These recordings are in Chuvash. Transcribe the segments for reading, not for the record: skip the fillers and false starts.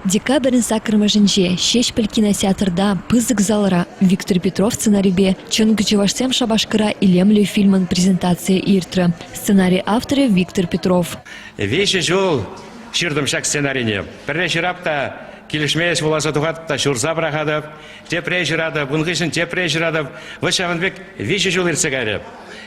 Декабрӗн саккӑрмӗшӗнче Ҫеҫпӗл кинотеатрта пысӑк залра Виктор Петров сценарипе «Чӑнкӑ чӑвашсем шапашкӑра» илемлӗ фильмӑн презентацийӗ иртрӗ. Сценари авторӗ Виктор Петров. Виҫӗ ҫул ҫыртӑм ҫак сценарине. Пӗрре ҫырап та килӗшмест, вуласа тухатӑп та ҫурса пӑрахатӑп. Тепре ҫыратӑп, ун хыҫҫӑн тепре ҫыратӑп. Вӑт ҫавӑн пек виҫӗ ҫул иртсе кайрӗ.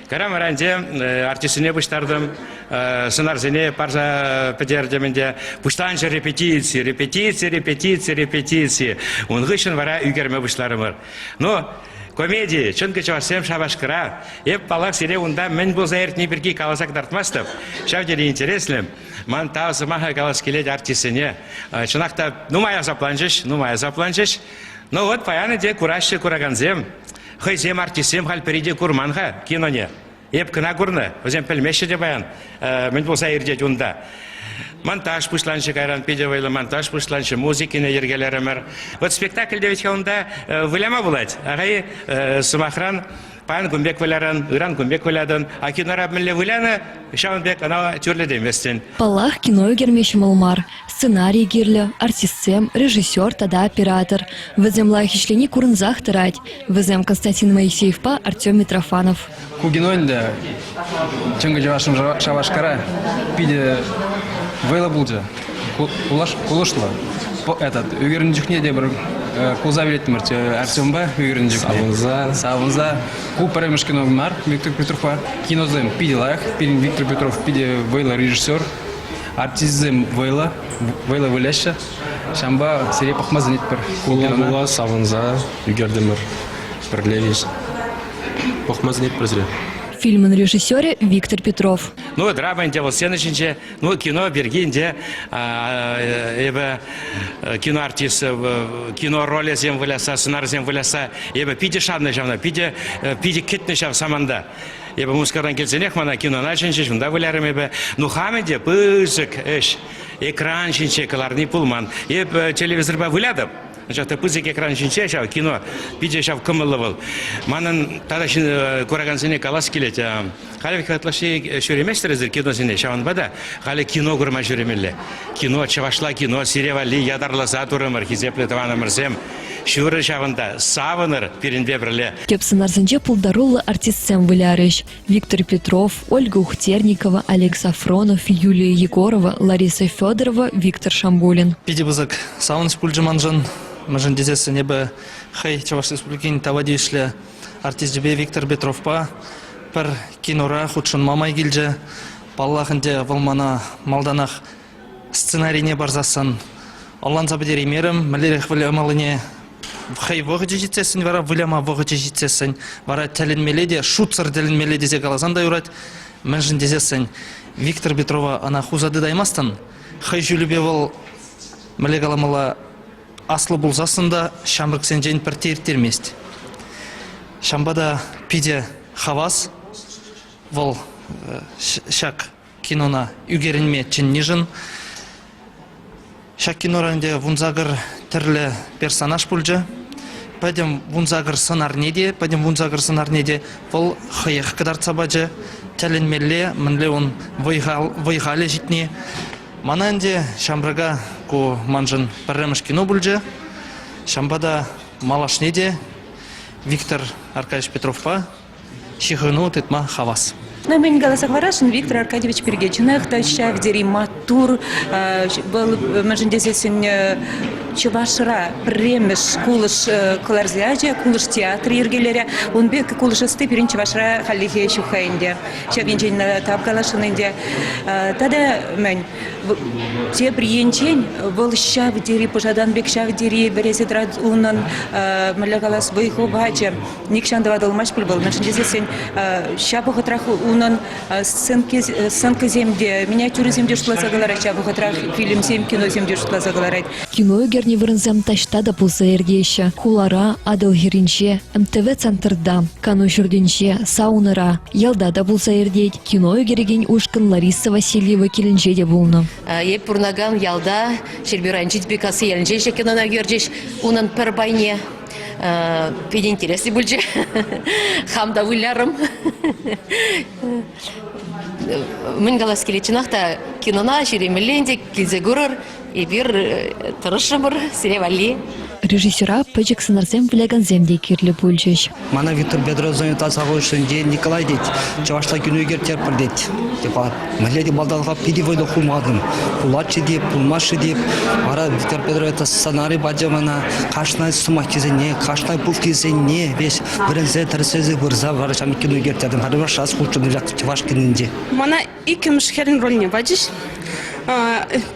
Кайран вара ӗнтӗ артистсене пуҫтартӑм, сӑнарсене парса пӗтертӗм ӗнтӗ. Пуҫланчӗ репетици, репетици, репетици, репетици. Ун хыҫҫӑн вара ӳкерме пуҫларӑмӑр. Ну, комеди, чӑнкӑ чӑвашсем шапашкӑра. Эп, паллах, сире унта мӗн пулса иртни пирки каласа кӑтартмастӑп. Ҫав тери интереслӗ. Ман тав сӑмаха калас килет артистсене. Чӑнах та нумай асапланчӗҫ, нумай асапланчӗҫ. Ну вот паян ӗнтӗ кураҫҫӗ куракансем. Хӑйсем артистсем халь пӗри те курман-ха киноне. Эп кӑна курнӑ, вӗсем пӗлмеҫҫӗ те паян, мӗн пулса иртет унта. Монтаж пуҫланчӗ кайран, питӗ вӑйлӑ монтаж пуҫланчӗ, музыкине йӗркелерӗмӗр. Вот спектакльте вӗт-ха унта выляма пулать. Ахай, сӑмахран, Паян кун пек выляран, ыран кун пек вылятӑн, а кинора мӗнле вылянӑ, ҫавӑн пек ӑна тӳрлетейместӗн. Паллах, кино ӳкерме ҫӑмӑл мар. Сценарий кирлӗ, артистсем, режиссер тата оператор. Вӗсем лайӑх ӗҫлени курӑнсах тӑрать. Вӗсем Константин Моисеевпа Артем Митрофанов. Ку кино ӗнтӗ чӑнкӑ чӑвашӑн Шавашкара питӗ вӑйлӑ пулчӗ. Кулӑшлӑ. Этот, ӳкернӗ чухне те пӗр кулса вилеттӗмӗрччӗ Артемпа ӳкернӗ чухне. Савӑнса. Савӑнса. Ку пӗрремӗш кино мар Виктор Петровпа. Киносем питӗ лайӑх. Пирӗн Виктор Петров питӗ вӑйлӑ режиссер. Артистсем вӑйлӑ, вӑйлӑ выляҫҫӗ. Ҫавӑнпа сире пӑхма сӗнетпӗр. Кула-кула савӑнса ӳкертӗмӗр пӗрле веҫ. Пӑхма сӗнетпӗр сире. Фильмӑн режиссерӗ Виктор Петров. Ну, драма ӗнтӗ вӑл сцена ҫинче. Ну, кино пирки ӗнтӗ эпӗ кино артист, кино ролӗсем выляса, сӑнарсем выляса эпӗ питӗ шаннӑ ҫавна, питӗ, питӗ кӗтнӗ ҫав саманта. Эпӗ Мускавран килсенех мана кинона чӗнчӗҫ, унта вылярӑм эпӗ. Ну, хам ӗнтӗ пысӑк ӗҫ экран ҫинче кӑларни пулман. Эп телевизорпа вылятӑп. Анчах та пысӑк экран ҫинче ҫав кино питӗ ҫав кӑмӑллӑ вӑл. Манӑн тата куракансене калас килет. Халӗ ытлашши ҫӳреместӗр эсир киносене, ҫавӑнпа та халӗ кино курма ҫӳремелле. Кино, чӑвашла кино сире валли ятарласа турӑмӑр, хисеплӗ тӑванӑмӑрсем. Ҫурӑр ҫавӑнта, савӑнӑр пирӗнпе пӗрле. Тӗп сӑнарсенче пултаруллӑ артистсем вылярӗҫ. Виктор Петров, Ольга Ухтерникова, Олег Сафронов, Юлия Егорова, Лариса Федорова, Виктор Шамбулин. Питӗ пысӑк савӑнӑҫ пулчӗ маншӑн. Мӗншӗн тесессӗн эпӗ хӑй Чӑваш Республикин тава тивӗҫлӗ артисчӗпе Виктор Петровпа пӗр кинора хутшӑнма май килчӗ. Паллах ӗнтӗ, вӑл мана малтанах сценарине парсассӑн ӑнланса пӗтереймерӗм. Мӗнлерех вылямаллине хӑй вӑхӑчӗ ҫитсессӗн вара, выляма вӑхӑчӗ ҫитсессӗн вара тӗлӗнмелле те, шутсӑр тӗлӗнмелле тесе каласан та юрать. Мӗншӗн тесессӗн Виктор Петрова ӑна хуса тытаймастӑн. Хӑй ҫулӗпе вӑл, мӗнле каламалла, аслӑ пулсассӑн та ҫамрӑксенчен пӗртте ирттермест. Ҫавӑнпа та питӗ хавас вӑл ҫак кинона ӳкерӗнме чӗннишӗн. Ҫак кинора ӗнтӗ 18 тӗрлӗ персонаж пулчӗ. Пӗтӗм 18 сӑнарне те, пӗтӗм 18 сӑнарне те вӑл хӑех кӑтартса пачӗ. Тӗлӗнмелле, мӗнле ун вӑй-халӗ ҫитни. Мана ӗнтӗ ҫамрӑка ку маншӑн пӗрремӗш кино пулчӗ. Ҫавӑнпа та малашне те Виктор Аркадьевич Петровпа ҫыхӑну тытма хавас. Ну, мӗн каласа хӑварасшӑн Виктор Аркадьевич пирки чӑнах та ҫав тери маттур. Вӑл мӗншӗн тесессӗн Чӑвашра пӗрремӗш кулӑш кӑларса ячӗ, кулӑш театрӗ йӗркелерӗ. Ун пек кулӑш ӑсти пирӗн Чӑвашра хальлӗхе ҫук-ха ӗнтӗ. Ҫав енчен тав каласшӑн ӗнтӗ. Тата мӗн, тепӗр енчен вӑл ҫав тери пӑшатан пек ҫав тери вӗресе тӑрать унӑн, мӗнле калас, вӑй-хӑвачӗ нихҫан та ватӑлмасть пуль вӑл. Мӗншӗн тесессӗн ҫав вӑхӑтрах унӑн сценкӑсем те, миниатюрӑсем те шутласа кӑларать, ҫав вӑхӑтрах фильмсем, киносем те шутласа кӑларать. Кино ӳкернӗ вырӑнсем таҫта та пулса иртеҫҫӗ. Хулара, Атӑл хӗрринче, МТВ-центрта, кану ҫуртӗнче, саунӑра, ялта та пулса иртет. Кино ӳкерекен ушкӑн Лариса Васильева килӗнче те пулнӑ. Эп пурӑнакан ялта, Ҫӗрпӳ районӗнчи Типикасси ялӗнче ҫак кинона ӳкерчӗҫ. Унӑн пӗр пайне питӗ интереслӗ пулчӗ. Хам та вылярӑм. Мӗн калас килет, чӑнах та. Кинона ҫӳремелле ӗнтӗ, килсе курӑр. Эпир тӑрӑшрӑмӑр сире валли. Режиссера пӗчӗк сӑнарсем вылякансем те кирлӗ пулчӗҫ. Мана Виктор Петров занята хушшинче Николай тет, чӑвашла кино ӳкерттерпӗр тет. Типа, мӗнле те малтанлӑха питӗ вӑйлӑ хумхантӑм. Пулатчӗ те, пулмасть-ши те. Вара Виктор Петров это сценарий пачӗ мана. Кашни сӑмаххисене, кашни пуххисене весь вӗренсе, тӗрӗслесе пырса вара ҫам кино ӳкерттертӗм. Халӗ шанс хутшӑннӑ чӑваш кининче. Мана иккӗмӗш хӗрӗн рольне пачӗҫ.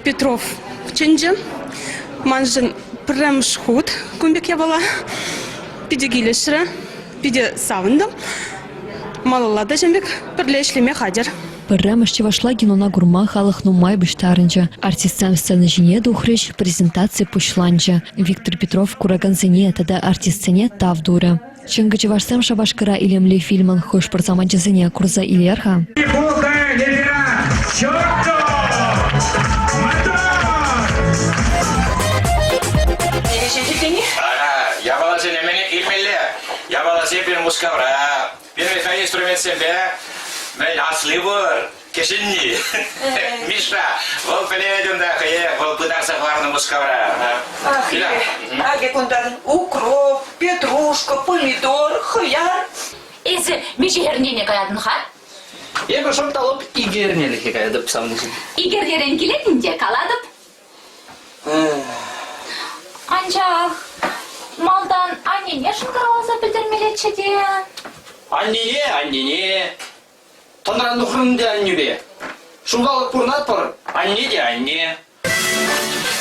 Петров чӗнчӗ. Маншӑн пӗрремӗш хут кун пек япала. Питӗ килӗшрӗ, питӗ савӑнтӑм. Малалла та ҫын пек пӗрле ӗҫлеме хатӗр. Пӗрремӗш чӑвашла кинона курма халӑх нумай пуҫтарӑнчӗ. Артистсем сцена ҫине тухрӗҫ, презентаци пуҫланчӗ. Виктор Петров куракансене тата артистсене тав турӗ. Чӑнкӑ чӑвашсем Шупашкара илемлӗ фильмӑн хӑш-пӗр саманчӗсене курса илер-ха. Япаласене мӗне илмелле? Япаласем пирӗн Мускавра. Пирӗн хай инструментсемпе мӗн асли пур, кӗҫӗнни. Миша, вӑл пӗлет унта хӑех, вӑл пытарса хӑварнӑ Мускавра. Ах, акӑ кунтан укроп, петрушка, помидор, хӑяр. Эсӗ миҫе эрнене каятӑн-ха? Эпӗ шӑп та лӑп икӗ эрнелӗхе каятӑп савнӑҫӑм. Икӗ эрнерен килетӗн те калатӑп. Анчах малтан аннене шӑнкӑравласа пӗлтермеллеччӗ те. Аннене, аннене. Тӑнран тухрӑм ӗнтӗ аннӳпе. Ҫулталӑк пурӑнатпӑр, анне те анне.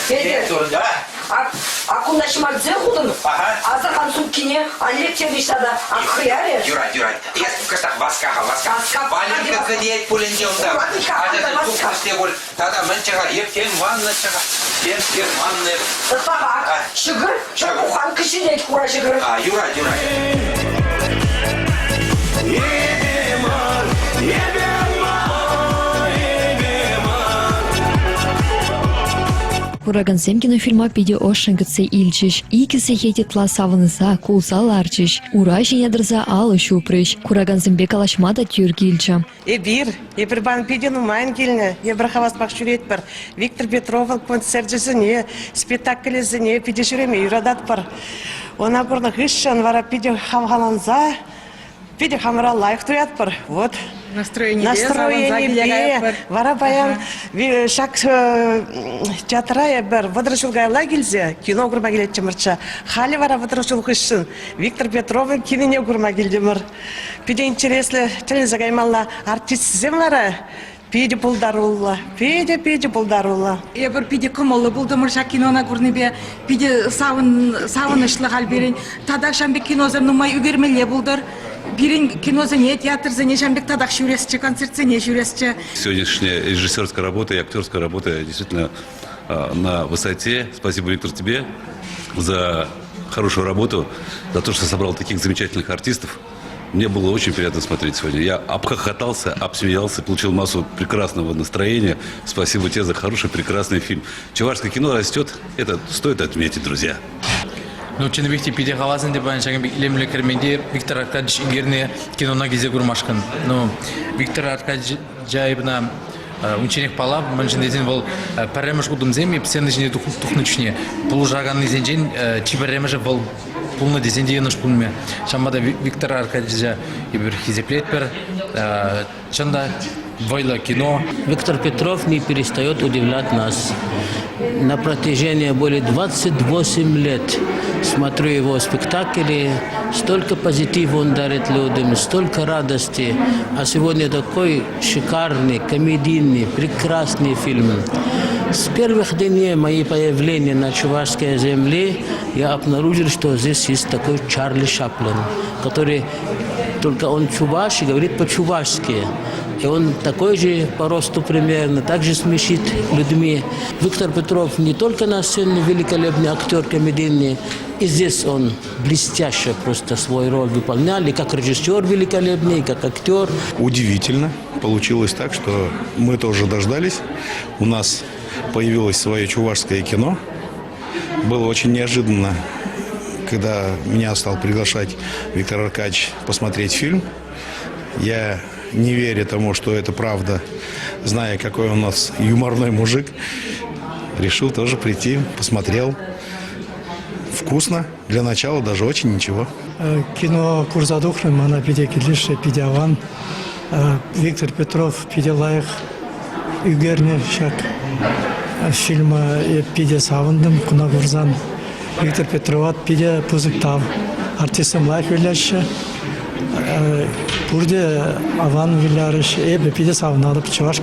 Петӗр, а кунта ҫӑмартсем хутӑн, асӑрхан сумкине, Алексей тата ак хӑярӗ. Юрать, юрать. Эс кӑштах васка-ха, васка. Валенка кӗтет пуль ӗнтӗ унта. Ачасен тухмӑшне пуль. Тата мӗн чӑхар? Ептен ваннӑ чӑхар. Темскер ваннӑ. Ытларах ҫӑкӑр, пӗр буханка ҫинет хура ҫӑкӑр. А, юрать, юрать. Куракансем кинофильма питӗ ӑшшӑн кӗтсе илчӗҫ. Икӗ сехет ытла савӑнса, кулса ларчӗҫ. Ура ҫине тӑрса алӑ ҫупрӗҫ. Куракансемпе калаҫма та тӳр килчӗ. Эпир, эпир пан питӗ нумайӑн килнӗ, эпир хаваспах ҫӳретпӗр. Виктор Петровӑн концерчӗсене, спектаклӗсене питӗ ҫӳреме юрататпӑр. Ӑна курнӑ хыҫҫӑн вара питӗ хавхаланса, питӗ хамӑра лайӑх туятпӑр. Вот. Настроенипе, Настроенипе. Вара паян ҫак театра эпир 30 ҫул каялла килсе кино курма килеттӗмӗрччӗ. Халӗ вара 30 ҫул хыҫҫӑн Виктор Петровӑн кинине курма килтӗмӗр. Питӗ интереслӗ тӗлӗнсе каймалла. Артистсем вара питӗ пултаруллӑ, питӗ-питӗ пултаруллӑ. Эпир питӗ кӑмӑллӑ пултӑмӑр ҫак кинона курнипе. Питӗ савӑнӑҫлӑ халь пирӗн. Татах ҫавӑн пек киносем нумай ӳкермелле пултӑр. Пирӗн киносене, театрсене ҫавӑн пек татах ҫӳресчӗ, концертсене ҫӳресчӗ. Сегодняшняя режиссерская работа и актерская работа действительно на высоте. Спасибо, Виктор, тебе за хорошую работу, за то, что собрал таких замечательных артистов. Мне было очень приятно смотреть сегодня. Я обхохотался, обсмеялся, получил массу прекрасного настроения. Спасибо тебе за хороший, прекрасный фильм. Чувашское кино растет. Это стоит отметить, друзья. Ну, чӑннипех те питӗ хавас ӗнтӗ паян ҫакӑн пек илемлӗ кӗрменте Виктор Аркадьевич ӳкернӗ кинона килсе курмашкӑн. Ну, Виктор Аркадьевич Джаевна унчченех паллах, мӗншӗн тесен вӑл пӗрремӗш утӑмсем сцена ҫине тухнӑ чухне пулӑшаканнисенчен чи пӗрремӗшӗ вӑл пулнӑ тесен те йӑнӑш пулмӗ. Ҫавӑнпа та Виктор Аркадьевича эпир хисеплетпӗр. Чӑн та вӑйлӑ кино. Виктор Петров не перестает удивлять нас. На протяжении более 28 лет смотрю его спектакли, столько позитива он дарит людям, столько радости. А сегодня такой шикарный, комедийный, прекрасный фильм. С первых дней моей появления на чувашской земле я обнаружил, что здесь есть такой Чарли Шаплин, который только он чуваш и говорит по-чувашски. И он такой же по росту примерно, также смешит людьми. Виктор Петров не только на сцене великолепный актер комедийный, и здесь он блестяще просто свою роль выполнял, и как режиссер великолепный, и как актер. Удивительно. Получилось так, что мы тоже дождались. У нас появилось свое чувашское кино. Было очень неожиданно, когда меня стал приглашать Виктор Аркадьевич посмотреть фильм. Я не веря тому, что это правда, зная, какой у нас юморной мужик, решил тоже прийти, посмотрел. Вкусно. Для начала даже очень ничего. Кино курса тухрӑм, мана питӗ килӗшрӗ, питӗ аван. Виктор Петров питӗ лайӑх ӳкернӗ ҫак фильма. Эп питӗ савӑнтӑм куна курсан. Виктор Петрова питӗ пысӑк тав. Артистсем лайӑх выляҫҫӗ. Пурте аван вылярӗҫ. Эпӗ питӗ савӑнатӑп. Чӑваш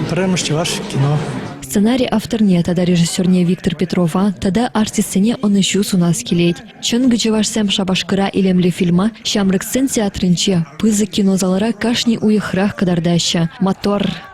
пӗрремӗш чӑваш кино. Сценари авторне тата режиссерне Виктор Петрова тата артистсене ӑнӑҫу сунас килет. Чӑнкӑ чӑвашсем Шапашкӑра илемлӗ фильма Ҫамрӑксен театрӗнче, пысӑк кинозалра кашни уйӑхрах кӑтартаҫҫӗ. Мотор!